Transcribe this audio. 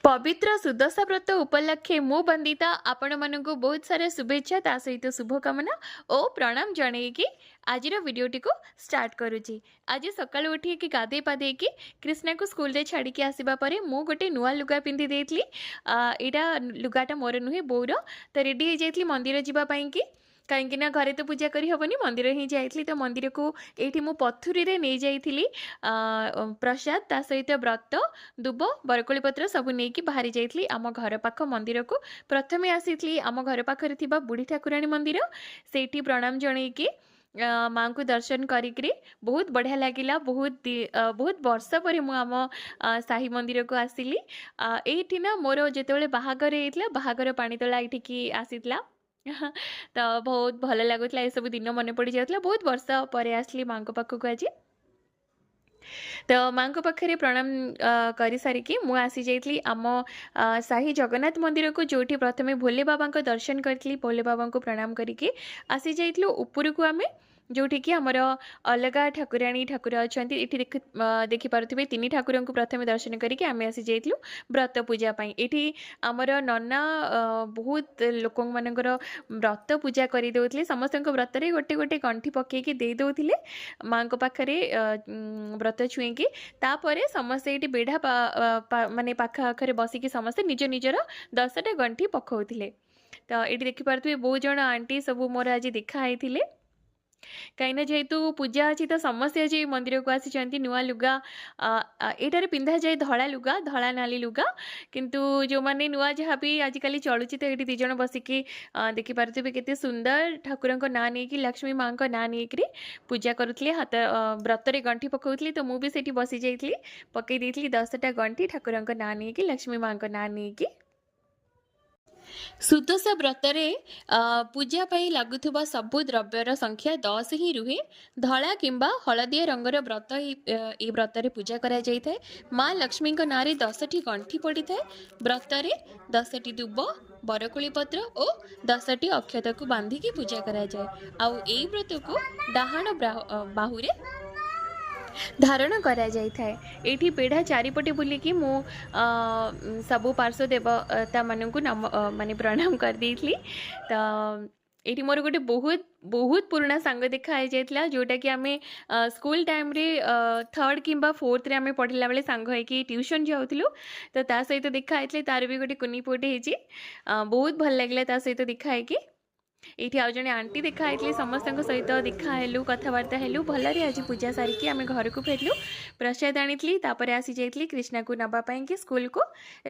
ପବିତ୍ର ସୁଦଶା ବ୍ରତ ଉପଲକ୍ଷେ ମୁଁ ବନ୍ଦିତା ଆପଣମାନଙ୍କୁ ବହୁତ ସାରା ଶୁଭେଚ୍ଛା, ତା ସହିତ ଶୁଭକାମନା ଓ ପ୍ରଣାମ ଜଣେଇକି ଆଜିର ଭିଡ଼ିଓଟିକୁ ଷ୍ଟାର୍ଟ କରୁଛି। ଆଜି ସକାଳୁ ଉଠିକି ଗାଧେଇ ପାଧେଇକି କୃଷ୍ଣାକୁ ସ୍କୁଲରେ ଛାଡ଼ିକି ଆସିବା ପରେ ମୁଁ ଗୋଟେ ନୂଆ ଲୁଗା ପିନ୍ଧି ଦେଇଥିଲି। ଏଇଟା ଲୁଗାଟା ମୋର ନୁହେଁ, ବୋଉର। ତ ରେଡ଼ି ହେଇଯାଇଥିଲି ମନ୍ଦିର ଯିବା ପାଇଁକି, କାହିଁକି ନା ଘରେ ତ ପୂଜା କରିହେବନି, ମନ୍ଦିର ହିଁ ଯାଇଥିଲି। ତ ମନ୍ଦିରକୁ ଏଇଠି ମୁଁ ପଥୁରୀରେ ନେଇଯାଇଥିଲି ପ୍ରସାଦ, ତା ସହିତ ବ୍ରତ, ଦୁବ, ବରକୋଳି ପତ୍ର ସବୁ ନେଇକି ବାହାରି ଯାଇଥିଲି ଆମ ଘର ପାଖ ମନ୍ଦିରକୁ। ପ୍ରଥମେ ଆସିଥିଲି ଆମ ଘର ପାଖରେ ଥିବା ବୁଢ଼ୀ ଠାକୁରାଣୀ ମନ୍ଦିର। ସେଇଠି ପ୍ରଣାମ ଜଣେଇକି ମାଆଙ୍କୁ ଦର୍ଶନ କରିକିରି ବହୁତ ବଢ଼ିଆ ଲାଗିଲା। ବହୁତ ବହୁତ ବର୍ଷ ପରେ ମୁଁ ଆମ ସାହି ମନ୍ଦିରକୁ ଆସିଲି। ଏଇଠି ନା ମୋର ଯେତେବେଳେ ବାହାଘର ହେଇଥିଲା, ବାହାଘର ପାଣିତୋଳା ଏଇଠିକି ଆସିଥିଲା। ତ ବହୁତ ଭଲ ଲାଗୁଥିଲା, ଏସବୁ ଦିନ ମନେ ପଡ଼ିଯାଉଥିଲା। ବହୁତ ବର୍ଷ ପରେ ଆସିଲି ମାଆଙ୍କ ପାଖକୁ ଆଜି। ତ ମାଆଙ୍କ ପାଖରେ ପ୍ରଣାମ କରିସାରିକି ମୁଁ ଆସିଯାଇଥିଲି ଆମ ସାହି ଜଗନ୍ନାଥ ମନ୍ଦିରକୁ, ଯେଉଁଠି ପ୍ରଥମେ ଭୋଲେ ବାବାଙ୍କ ଦର୍ଶନ କରିଥିଲି। ଭୋଲେ ବାବାଙ୍କୁ ପ୍ରଣାମ କରିକି ଆସିଯାଇଥିଲୁ ଉପରକୁ ଆମେ, ଯେଉଁଠିକି ଆମର ଅଲଗା ଠାକୁରାଣୀ ଠାକୁର ଅଛନ୍ତି। ଏଠି ଦେଖିପାରୁଥିବେ, ତିନି ଠାକୁରଙ୍କୁ ପ୍ରଥମେ ଦର୍ଶନ କରିକି ଆମେ ଆସିଯାଇଥିଲୁ ବ୍ରତ ପୂଜା ପାଇଁ। ଏଠି ଆମର ନନା ବହୁତ ଲୋକମାନଙ୍କର ବ୍ରତ ପୂଜା କରିଦେଉଥିଲେ। ସମସ୍ତଙ୍କ ବ୍ରତରେ ଗୋଟେ ଗୋଟେ ଗଣ୍ଠି ପକେଇକି ଦେଇ ଦେଉଥିଲେ ମାଆଙ୍କ ପାଖରେ ବ୍ରତ ଛୁଇଁକି। ତାପରେ ସମସ୍ତେ ଏଇଠି ବେଢ଼ା ମାନେ ପାଖ ଆଖରେ ବସିକି ସମସ୍ତେ ନିଜ ନିଜର 10ଟା ଗଣ୍ଠି ପକାଉଥିଲେ। ତ ଏଇଠି ଦେଖିପାରୁଥିବେ, ବହୁତ ଜଣ ଆଣ୍ଟି ସବୁ ମୋର ଆଜି ଦେଖା ହେଇଥିଲେ, କାହିଁକିନା ଯେହେତୁ ପୂଜା ଅଛି ତ ସମସ୍ତେ ଆଜି ମନ୍ଦିରକୁ ଆସିଛନ୍ତି। ନୂଆ ଲୁଗା ଏଇଟାରେ ପିନ୍ଧାଯାଏ, ଧଳା ଲୁଗା, ଧଳା ନାଲି ଲୁଗା। କିନ୍ତୁ ଯେଉଁମାନେ ନୂଆ ଯାହା ବି ଆଜିକାଲି ଚଳୁଛି। ତ ଏଇଠି ଦୁଇ ଜଣ ବସିକି ଦେଖିପାରୁଥିବେ, କେତେ ସୁନ୍ଦର ଠାକୁରଙ୍କ ନାଁ ନେଇକି, ଲକ୍ଷ୍ମୀ ମାଆଙ୍କ ନାଁ ନେଇକରି ପୂଜା କରୁଥିଲେ, ହାତ ବ୍ରତରେ ଗଣ୍ଠି ପକାଉଥିଲେ। ତ ମୁଁ ବି ସେଇଠି ବସିଯାଇଥିଲି, ପକାଇ ଦେଇଥିଲି 10ଟା ଗଣ୍ଠି ଠାକୁରଙ୍କ ନାଁ ନେଇକି, ଲକ୍ଷ୍ମୀ ମାଆଙ୍କ ନାଁ ନେଇକି। ସୁଦଶା ବ୍ରତରେ ପୂଜା ପାଇଁ ଲାଗୁଥିବା ସବୁ ଦ୍ରବ୍ୟର ସଂଖ୍ୟା 10 ହିଁ ରୁହେ। ଧଳା କିମ୍ବା ହଳଦିଆ ରଙ୍ଗର ବ୍ରତ ଏଇ ବ୍ରତରେ ପୂଜା କରାଯାଇଥାଏ। ମା ଲକ୍ଷ୍ମୀଙ୍କ ନାଁରେ 10ଟି ଗଣ୍ଠି ପଡ଼ିଥାଏ। ବ୍ରତରେ 10ଟି ଦୁବ, ବରକୋଳି ପତ୍ର ଓ 10ଟି ଅକ୍ଷତକୁ ବାନ୍ଧିକି ପୂଜା କରାଯାଏ। ଆଉ ଏଇ ବ୍ରତକୁ ଡାହାଣ ବାହୁରେ ଧାରଣ କରାଯାଇଥାଏ। ଏଇଠି ବେଢ଼ା ଚାରିପଟେ ବୁଲିକି ମୁଁ ସବୁ ପାର୍ଶ୍ୱ ଦେବତାମାନଙ୍କୁ ନମ ମାନେ ପ୍ରଣାମ କରିଦେଇଥିଲି। ତ ଏଇଠି ମୋର ଗୋଟେ ବହୁତ ବହୁତ ପୁରୁଣା ସାଙ୍ଗ ଦେଖା ହେଇଯାଇଥିଲା, ଯେଉଁଟାକି ଆମେ ସ୍କୁଲ ଟାଇମ୍ରେ ଥର୍ଡ଼ କିମ୍ବା ଫୋର୍ଥରେ ଆମେ ପଢ଼ିଲା ବେଳେ ସାଙ୍ଗ ହେଇକି ଟ୍ୟୁସନ୍ ଯାଉଥିଲୁ। ତ ତା ସହିତ ଦେଖା ହେଇଥିଲେ। ତାର ବି ଗୋଟେ କୁନି ପୁଅଟେ ହେଇଛି। ବହୁତ ଭଲ ଲାଗିଲା ତା ସହିତ ଦେଖା ହେଇକି। ଏଇଠି ଆଉ ଜଣେ ଆଣ୍ଟି ଦେଖା ହେଇଥିଲେ। ସମସ୍ତଙ୍କ ସହିତ ଦେଖା ହେଲୁ, କଥାବାର୍ତ୍ତା ହେଲୁ ଭଲରେ। ଆଜି ପୂଜା ସାରିକି ଆମେ ଘରକୁ ଫେରିଲୁ। ପ୍ରସାଦ ଆଣିଥିଲି, ତାପରେ ଆସିଯାଇଥିଲି କୃଷ୍ଣାକୁ ନେବା ପାଇଁକି ସ୍କୁଲକୁ।